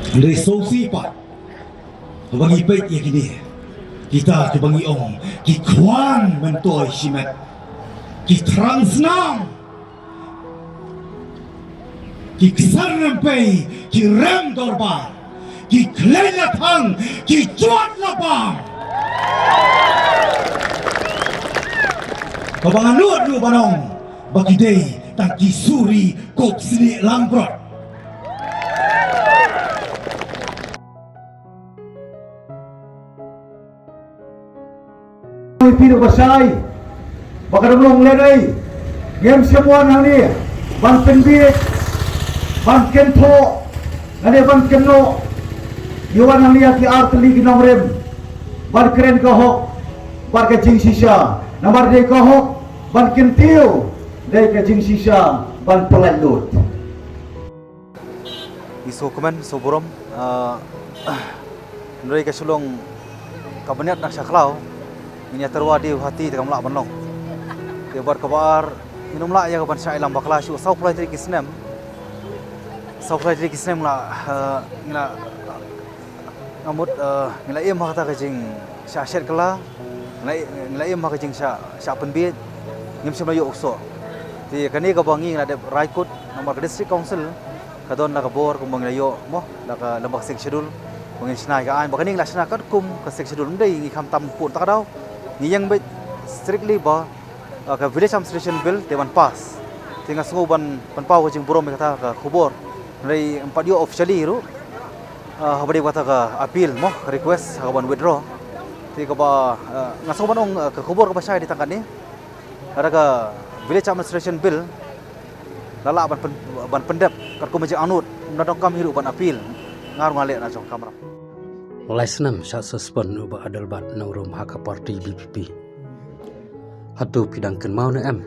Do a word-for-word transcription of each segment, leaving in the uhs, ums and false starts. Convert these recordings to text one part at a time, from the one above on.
Hynrei sngewsih pat, haba ngi peit ïa kine, kita kiba ngi ong ki khwan myntoi shimet, ki thrang snam, ki ksar rympei, ki rem dorbar, ki khlei la thang, ki jot la bam. Kaba nga nud ruh ban ong ba ki dei tang ki suri kop snieh langbrot. Ïa phi ruh ba shai ba ka dang long lehnoh, ngim shym wan hangne ban pynbiej, ban kynthoh, lane ban kynnoh. Ngi wan hangne ïa ki ar tylli ki nongrim ban kren ka hok bad ka jingshisha. Namar dei ka hok ban kyntiew, dei ka jingshisha ban pyllait lut. Ngi sngewkmen, sngewburom, ah, hynrei ka shu long ka bniat na sha khlaw, ngin ïa tyrwa diew ha ti te kam lah ban long. Te bad kaba ar, ngin ym lah ïa ka ban shah ïalam bakla shuh, saw phew lai tylli ki snem. Saw phew lai tylli ki snem la, ah, ngi la, nga mut, ah, ngi la im ha kata ka jingshah shet kylla. Ngi la, ngi la im ha ka jingshah, shah pynbiej, ngim shym la ïoh u soh. Te kane kaba ngi ngi la dep rai kut, namar ka District Council ka don la ka bor kumba ngi la ïoh mo, la ka lem bad ka Sixth Schedule, ba ngin shna ïa ka aiñ, ba kane ngi la shna katkum ka Sixth Schedule, ym dei ngi kham tam pud ta ka daw. Ngi ïeng beit strictly ba, ah, ka Village Administration Bill te ban pass. Te nga sngew ban, ban pynpaw ka jingburom ïa kata ka khubor. Hynrei ym pat ïoh officially ruh. Ah, haba dei kata ka appeal mo, ka request, ha ka ban withdraw. Te kaba, ah, nga sngew ban ong, ah, ka khubor kaba shai dei tang katne. Lada ka Village Administration Bill la lah ban pyn-, ban pyndep katkum ka jingangnud, ym da donkam hi ruh ban appeal. Nga ruh nga leh na jong ka kamram. Lai snem shah suspend u Bah Adelbert Nongrum ha ka party V P P. Hato phi dang kynmaw ne em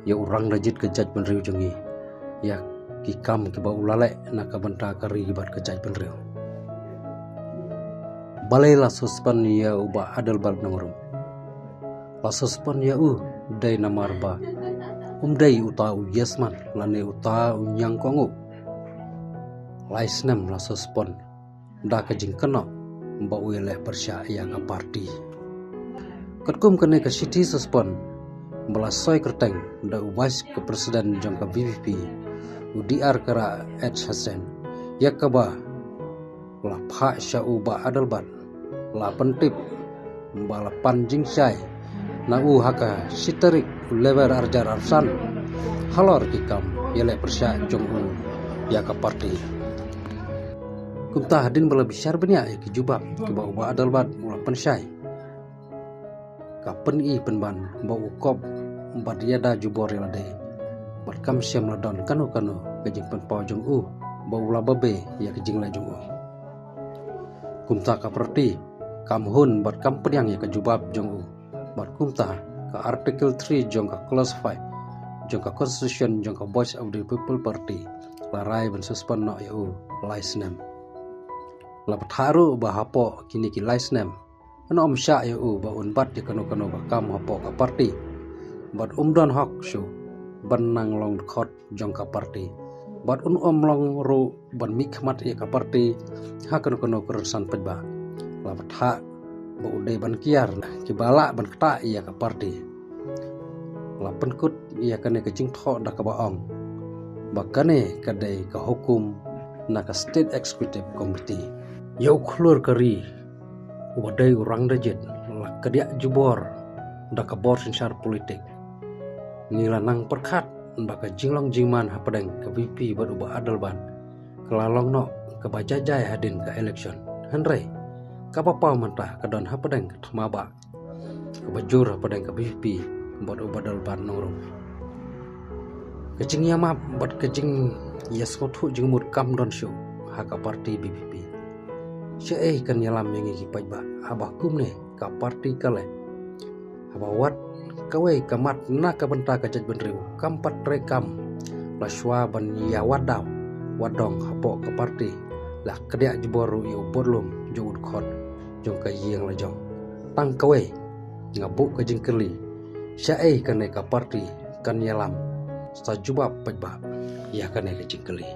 ïa u rang da jied ka jaitbynriew jong ngi, ïa ki kam kiba u la leh na ka bynta ka ri bad ka jaitbynriew? Balei la suspend ïa u Bah Adelbert Nongrum? La suspend ïa u dei namar ba um dei uta u yes man lane uta u ñiangkong uh. Lai snem la suspend da ka jingkynnoh ba u ïaleh pyrshah ïa ka party. Katkum kane ka shithi suspend ba la soi kyrteng da u Vice ka President jong ka V P P, u D R Kara H Hussain, ïa kaba la phah sha u Bah Adelbert, la pyntip ba la pan jingshai na u ha ka shi tarik u Lber arhajar arphew san halor ki kam ïaleh pyrshah jong u ïa ka party. Kumta hadien ba la bishar bniah ïa ki jubab kiba u Bah Adelbert u la pynshai, ka pyni pynban ba u kop bad ïada jubor ïa lade, bad kam shym la don kano kano ka jingpynpaw jong u ba u la babe ïa ka jingleh jong u. Kumta ka party kam hun bad kam pdiang ïa ka jubab jong u. Bad kumta ka Article three jong ka Clause five jong ka Constitution jong ka Voice of the People Party la rai ban suspend noh ïa u lai snem. La bthah ruh ba hapoh kine ki lai snem, un ym shah ïa u ba un bat ïa kano kano ka kam hapoh ka party. Bad um don hok shuh ban nang long dkhot jong ka party. Bad un ym long ruh ban mihkhmat ïa ka party ha kano kano ka rynsan paidbah. La bthah ba u dei ban kiar kiba lah ban ktah ïa ka party. La pynkut ïa kane ka jingthoh da kaba ong ba kane ka dei ka hukum na ka State Executive Committee. Ïa u khlur ka ri uba dei u rang da jied la kdiah jubor da ka bor synshar politik. Ngi la nang pyrkhat ba ka jinglong jingman hapdeng ka V P bad u Bah Adelbert ka la long noh kaba jai jai hadien ka election. Hynrei kaba paw mynta ka don hapdeng ka thma ba kaba jur hapdeng ka V P P bad u Bah Adelbert Nongrum. Ka jingïamap bad ka jingïasngewthuh jingmut kam don shuh ha ka party V P P. Shaei kan ïalam ïa ngi ki paidbah haba kumne ka party ka leh? Haba wat kawei ka mat na ka bynta ka jaitbynriew kam pat trei kam, la shuwa ban ïa wad daw wad dong hapoh ka party, la kdiah jubor ruh ïa u budlum jong u dkhot jong ka ïing la jong. Tang kawei nga buh ka jingkylli, shaei kane ka party kan ïalam? Sa jubab paidbah ïa kane ka jingkylli.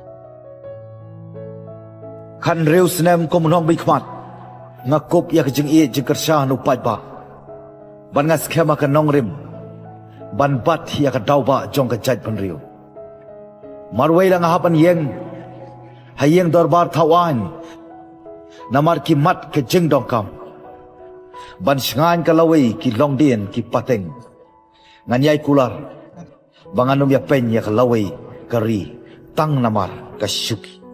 Hynriew snem kum u nongmihkhmat, nga kup ïa ka jingïeit jingkyrshan u paidbah, bad nga skhem ha ka nongrim ban bat ïa ka daw bah jong ka jaitbynriew. Marwei la nga hap ban ïeng ha ïing dorbar thaw aiñ, namar ki mat ka jingdonkam ban shngaiñ ka lawei ki longdien ki pateng. Ngan ïai kular ba ngan ym ïa peiñ ïa ka lawei ka ri tang namar ka shuki.